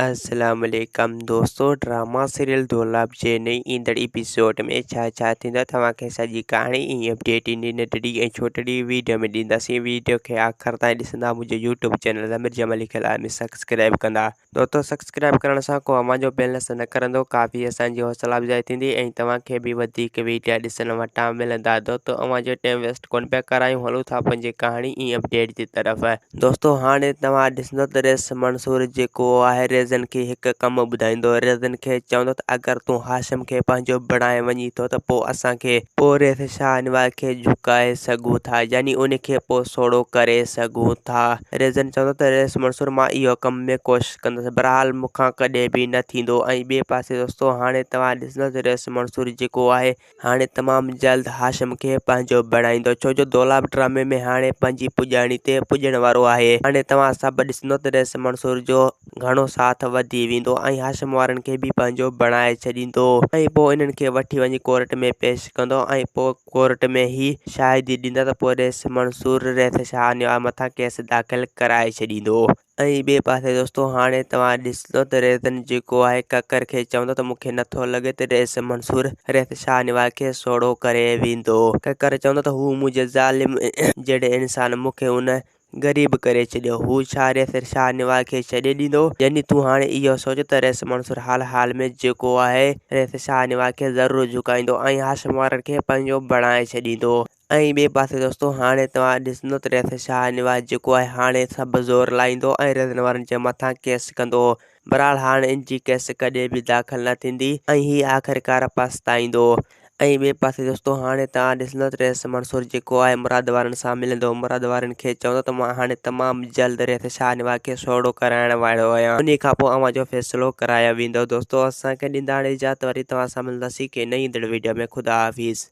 السلام عليڪم دوستو ڊراما سيريل دولاب جي نئين ايندڙ ايپيسوڊ ۾ ڇا ڇا ٿيندو توهان کي سڄي ڪهاڻي ۽ اپڊيٽ انهي ننڍڙي ۽ ڇوٽڙي ويڊيو ۾ ڏينداسين ويڊيو کي آخر تائين ڏسندا منهنجو يوٽيوب چينل ضمير جمالي کي لازمي سبسڪرائب ڪندا دوستو سبسڪرائب ڪرڻ سان ڪو اوهان جو بيلنس نه ڪرندو ڪافي اسان جي حوصلا افزائي ٿيندي ۽ توهان کي به وڌيڪ ويڊيا ڏسڻ وٽان ملندا دوستو اوهان جو ٽائيم ويسٽ ڪونه پيا ڪرايون هلون ٿا پنهنجي ڪهاڻي ۽ اپڊيٽ جي طرف. دوستو هاڻي توهان ڏسندو ته ريس منصور جيڪو آهي ريزن کي هڪ ڪم ٻڌائيندو ريزن کي چوندو ته اگر تون هاشم کي پنهنجو بڻائي وڃين ٿو ته پوء اسان کي پوء ريس شاهنواز کي جهڪائي سگهون ٿا يعني ان کي پوء سوڙهو ڪري سگهون ٿا ريزن چوندو ته ريس منصور مان اهو ڪم ۾ ڪوشش ڪندس بهرحال مون کان ڪڏهن به نه ٿيندو ۽ ٻئي پاسي دوستو هاڻي توهان ڏسندو ته ريس منصور جيڪو آهي هاڻي تمام جلد هاشم کي پنهنجو بڻائيندو ڇو جو دولاب ڊرامي ۾ هاڻي پنهنجي پڄاڻي تي پڄڻ وارو آهي هاڻي توهان سڀ ڏسندو ته رئيس منصور جو گهڻو ساٿ وڌي ويندو ۽ هاشم وارن کي به پنهنجو بڻائي ڇڏيندو ۽ پوء انهن کي وٺي وڃي ڪورٽ ۾ پيش ڪندو ۽ پوء ڪورٽ ۾ هي شاهدي ڏيندا ته پوء رئيس منصور رئيس شاهنواز مٿان ڪيس داخل ڪرائي ڇڏيندو. ۽ ٻئي پاسي دوستو هاڻي توهان ڏسندو ته ريزن جيڪو آهي ڪڪر کي چوندو ته مون کي نٿو لڳي ته رئيس منصور ريس شاهنواز کي سوڙهو ڪري ويندو. ڪڪر چوندو ته هو منهنجي ظالم جهڙي انسان مون کي ان غريب ڪري ڇڏيو هو ڇا ريس شاهنواز کي ڇڏي ڏيندو؟ يعني تون هاڻي اهو سوچ ته رئيس منصور حال حال ۾ جيڪو آهي ريس شاهنواز کي ضرور جهڪائيندو ۽ هاشم وارن کي پنهنجو بڻائي ڇڏيندو. ۽ ٻئي پاسي دوستو هاڻي توهان ڏسندو ته ريس شاهه نواز جيڪو آهي هاڻي سڀ زور لائيندو ۽ ريزن وارن جي مٿان ڪيس ڪندو بھرحال هاڻي ان جي ڪيس ڪڏهن به داخل نه ٿيندي ۽ هي آخرڪار پڇتائيندو ۽ ٻئي پاسي دوستو هاڻي توهان ڏسندو ته ريس منصور جيڪو آهي مراد وارن سان ملندو مراد وارن کي چوندو ته مان هاڻي تمام جلد ريس شاهه نواز کي سوڙهو ڪرائڻ وارو آهيان انهي کان پوء اوهان جو فيصلو ڪرايو ويندو دوستو اسان کي ڏيندا هاڻي اجازت وري توهان سان ملنداسين ڪنهن نئين ايندڙ ويڊيو ۾ خدا حافظ.